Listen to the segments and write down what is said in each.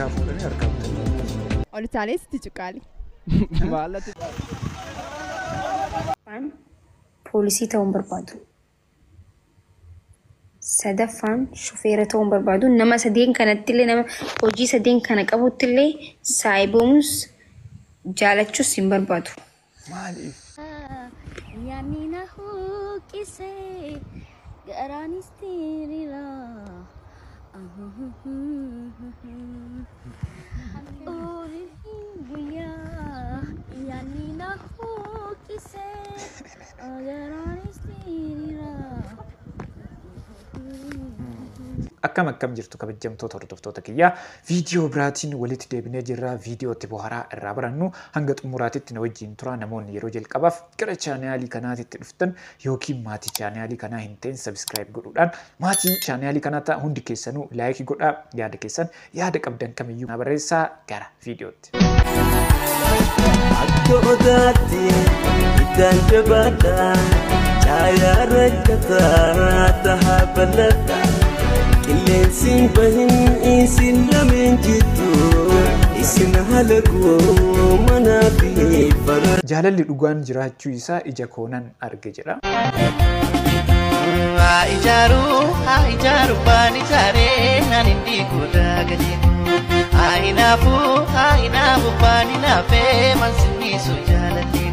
Harkaa fuudhanii harkaa butanii. Ol utaalee sitti cuqqaale. Maallatti. Poolisii ta'uun barbaadu. Sadaffaan shufeera ta'uun barbaadu. Nama sadeen kanattillee, nama hojii sadeen kana qabuttillee saayiboomus jaalachuus hin barbaadu. Maaliif? Yaanni na huqqisee garaanis tiriira. Guyyaa yaanni na huqqisee garaanis tiriira. Akkam akkam jirtu kabajamtoota hordoftoota kiyyaa, viidiyoo biraatiin walitti deebinee jirra. Viidiyootti bohaaraa irraa barannu hanga xumuraatitti na wajjin tura. Namoonni yeroo jalqabaaf gara chaanaalii kanaatitti dhuftan yookiin maatii chaanaalii kanaa hin ta'in subscribe godhuudhaan maatii chaanaalii kanaa ta'a. Hundi keessanuu like godhaa, yaada keessan, yaada qabdan kamiyyuu na barreessaa. Gara viidiyootti. Akka odaatti iddaan jabaadha, caayaa rakkataa tahaa bal'adha. Qilleensiin bahin isin lameen jittu isin halaguu manaa fi bara. Jaalalli dhugaan jiraachuu isaa ija koonan arge jedha. Haa ijaaruu, haa ijaaru, baan ijaaree naan hin diiguu daagalee. Haa hinaafuu, haa hinaafu, baan hinaafee mansinniisu jaalallee.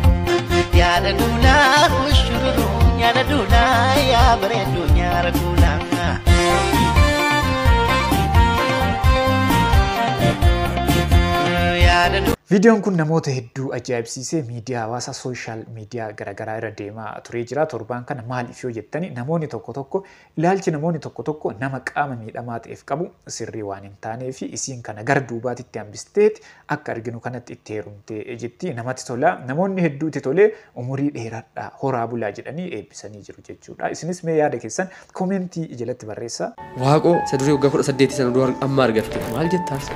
Yaada duulaa ushururu, yaada duulaa yaa bareedduu nyaara kuulaa. Yaada Viidiyoon kun namoota hedduu ajaa'ibsiisee miidiyaa hawaasaa, social media garaagaraa irra deemaa turee jira. Torbaan kana maaliif yoo jettani, namoonni tokko tokko ilaalchi namoonni tokko tokko nama qaama miidhamaa ta'eef qabu sirrii waan hin taanee fi isiin kana gara duubaatitti hambisteeti akka arginu kanatti itti heerumtee jirti. Namatti tola. Namoonni hedduu itti tolee umurii dheeraadha, horaa bulaa jedhanii eebbisanii jiru jechuudha. Isinis mee yaada keessan koomentii jalatti barreessaa. Waaqoo isa durii waggaa 18 sana dura amma argatte maal jettaas?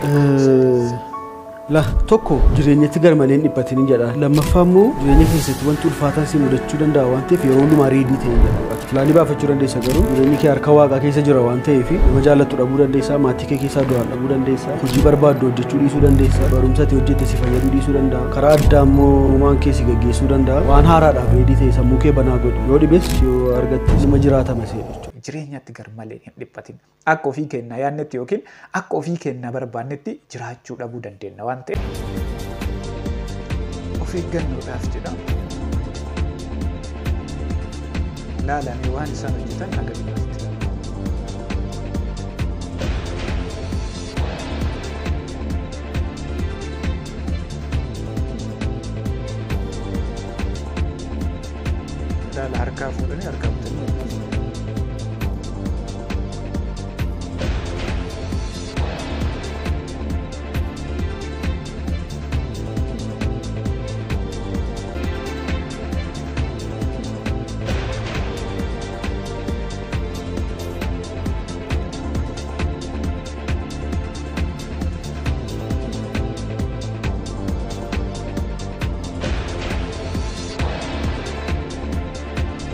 La tokko, jireenyatti garmalee hin dhiphatin jedha. Lammaffaa immoo jireenya keessatti wanti ulfaataan si mudachuu danda'a waan ta'eef yeroo hundumaa ready ta'e jedha. Ati pilaanii baafachuu dandeessa, garuu jireenyi kee harka waaqaa keessa jira waan ta'eef nama jaallattu dhabuu dandeessa, maatii kee keessaa du'aan dhabuu dandeessa, hojii barbaaddu hojjechuu dhiisuu dandeessa, barumsa ati hojjette si fayyaduu dhiisuu danda'a. Karaa addaa immoo uumaan kee si gaggeessuu danda'a. Waan haaraadhaaf ready ta'e, sammuu kee banaa godhi. Yoo dhibes yoo argatte nama jiraatama see jechuudha. Jireenyatti garmalee hin dhiphatin. Akka ofii keenya yaadnetti yookiin akka ofii keenya barbaannetti jiraachuu dhabuu dandeenya waan ta'eef. Of eeggannoodhaaf jedha. Laalanii waan isaan hojjetan haga dhumaatti. Laala, harkaa fuudhanii harkaa butanii.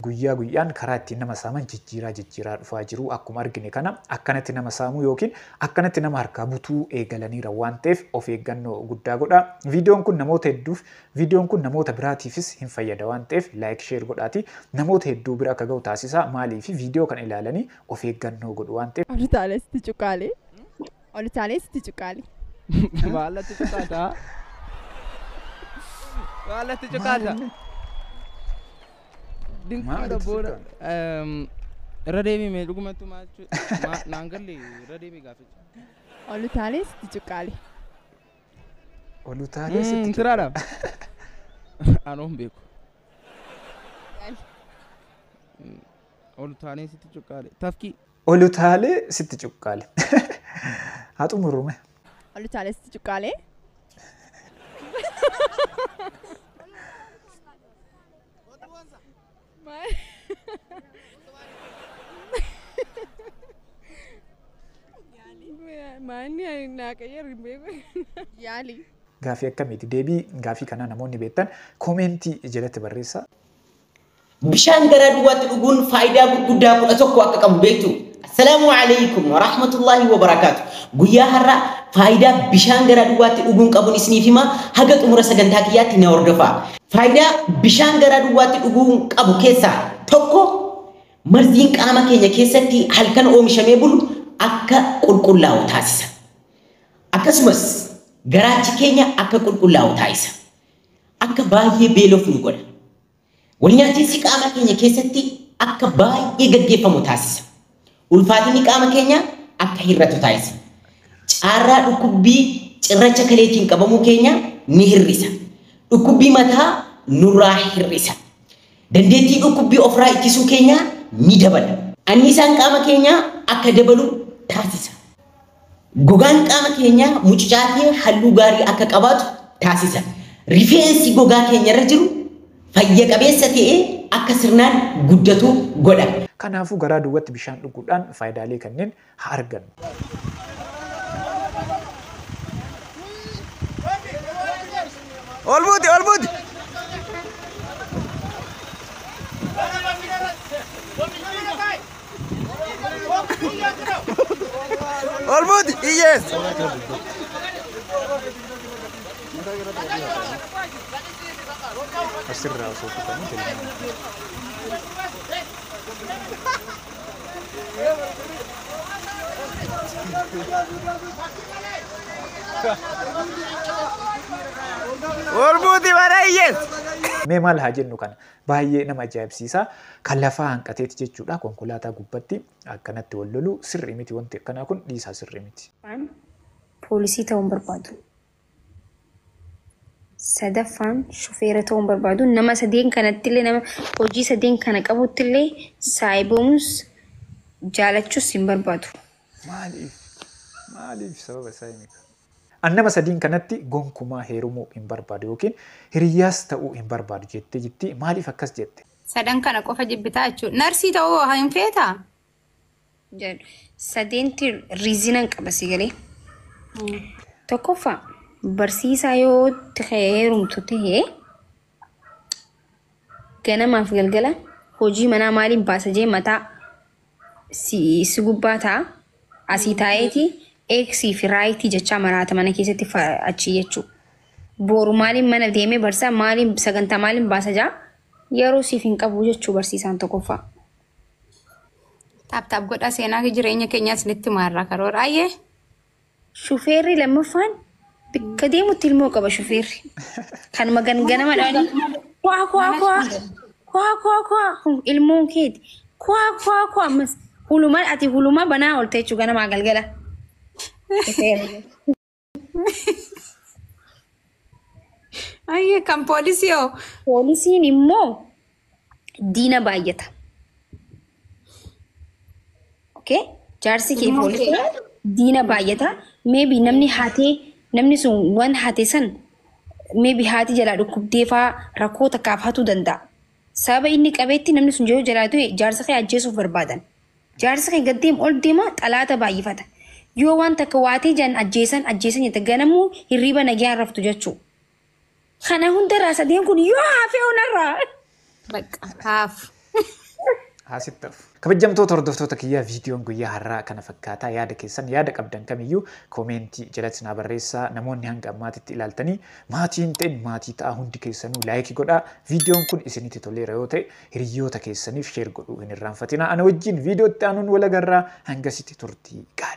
Guyyaa guyyaan karaa ittiin nama saaman jijjiiraa jijjiiraa dhufaa jiru. Akkuma argine kana akkanatti nama saamuu yookiin akkanatti nama harkaa butuu eegalaniira waan ta'eef of eeggannoo guddaa godha. Viidiyoon kun namoota hedduuf, viidiyoon kun namoota biraatiifis hin fayyada waan ta'eef like, share godhaati namoota hedduu bira akka ga'u taasisa. Maaliif, viidiyoo kana ilaalanii of eeggannoo godhu waan ta'eef. Ol utaalee sitti cuqqaale. Ol utaalee sitti cuqqaale. Maallatti cuqqaata? Maallatti cuqqaata? Dinqiidha. Maalitti booda. Cuqqaala? Irra deebime, dhugumattu maal jechuudha? Naan galle, irra deebii gaaficha. Ol utaalee sitti cuqqaale. Ol utaalee sitti Siraadha. Anoo hin beeku. Ol utaalee sitti cuqqaale. Tafkii. Ol utaalee sitti cuqqaale. Haa xumurume. Ol utaalee sitti cuqqaale. Maanni naa qayyar hin beeku. Yaali. Gaafii akkamiiti? Deebii gaafii kanaa namoonni beektan koomentii jalatti barreessaa. Bishaan garaa duwwaatti dhuguun faayidaa gurguddaa 11 akka qabu beektu. Assalaamu alaikum wa rahmatullahi wa barakaatu. Guyyaa har'a faayidaa bishaan garaa duwwaatti dhuguun qabuun isiniif hima. Haga xumura sagantaa kiyyaatti na hordofaa. Faayidaa bishaan garaa duwwaatti dhuguun qabu keessaa tokko, marziin qaama keenya keessatti halkan oomishamee bulu akka qulqullaa'u taasisa. Akkasumas garaachi keenya akka qulqullaa'u taasisa. Akka baay'ee beelofnu godha. Walnyaatiinsi qaama keenya keessatti akka baay'ee gaggeeffamu taasisa. Ulfaatinni qaama keenya akka hir'atu taasisa. Caarraa dhukkubbii cirracha kaleetiin qabamuu keenya ni hir'isa. Dhukkubbii mataa nurraa hir'isa. Dandeettii dhukkubbii ofirraa ittisuu keenya ni dabala. Anniisaan qaama keenyaa akka dabalu taasisa. Gogaan qaama keenyaa mucucaatee halluu gaarii akka qabaatu taasisa. Rifeensi gogaa keenya irra jiru fayya qabeessa ta'ee akka sirnaan guddatu godha. Kanaafuu garaa duwwaatti bishaan dhuguudhaan faayidaalee kanneen haa argannu. Ol buuti, ol buuti. Ol buuti, hiyyeessa. Asirraa osoo kutanii tilmaama. Ol buuti bara hiyyeessa. Mee maal haa jennu, kana baay'ee nama ajaa'ibsiisa. Kan lafaa hanqateeti jechuudha. Konkolaataa gubbatti akkanatti wal lolu sirrii miti, wanti akkanaa kun dhiisaa, sirrii miti. Poolisii ta'uu hin barbaadu. Sadaffaan shufeera ta'uu hin barbaadu. Nama sadeen kanattillee, nama hojii sadeen kana qabuttillee saayiboomus jaalachuus hin barbaadu. Maaliif? Maaliif, sababa isaa himi? An nama sadiin kanatti gonkumaa heerumuu hin barbaadu yookiin hiriyyaas ta'uu hin barbaadu jettee jirti. Maaliif akkas jette? Sadan kana qofa jibbitaa jechuudha. Narsii ta'uu hin feetaa? Jedhu. Sadeenti reason qaba si galee. Tokkoffaa, barsiisaa yoo ta'e heerumtu ta'e, ganamaaf galgala hojii manaa maaliin baasa jee mataa si gubbaa ta'a. Asii taa'eeti X fi right jechaa maraata mana keessatti achii jechuudha. Boru maaliin mana deemee barsiisaa maaliin sagantaa maaliin baasa jaa yeroo siif hin qabu jechuu barsiisaan tokkoffaa. Tap tap godha, seenaa jireenya keenyaa isinitti maarraa karoora. Ayyee. Shufeerri lammaffaan bakka deemutti ilmoo qaba shufeerri. Kanuma ganganama dhaanii kwaa kwaa kwaa kwaa kwaa kwaa, kun ilmoon keeti, kwaa kwaa kwaa, ammas hulumaa ati hulumaa banaa oolte jechuu ganamaa galgala. Shufeerri. Ayyee, kan poolisii hoo? Poolisiin immoo diina baay'ata. Okay? Jaarsi kee poolisii diina baay'ata. Maybe namni hatee, namni sun waan hate san maybe haati jalaa dhukkubdee faa rakkoo takkaaf hatuu danda'a. Sababa inni qabeetti namni sun yeroo jalaa du'e jaarsa kee ajjeesuuf barbaadan. Jaarsa kee gad deema ol deema, xalaata baay'ifata. Yoo waan takka waatee jiran ajjeesan ajjeesan jette, ganamuu hirriba nagaan raftu jechuudha. Kana hundarraa sadeen kun yoo hafee onarraa. Bakka haaf. Haasittaaf. Kabajamtoota hordoftoota kiyyaa, viidiyoon guyyaa har'aa kana fakkaataa. Yaada keessan, yaada qabdan kamiyyuu comment jalatti naa barreessaa. Namoonni hanga ammaatitti ilaaltanii maatii hin ta'in maatii ta'a, hundi keessanuu like godhaa. Viidiyoon kun isinitti toleera yoo ta'e hiriyoota keessaniif share godhuu hin irraanfatinaa. Ana wajjin viidiyootti aanuun wal agarraa, hangasitti turtii gaarii.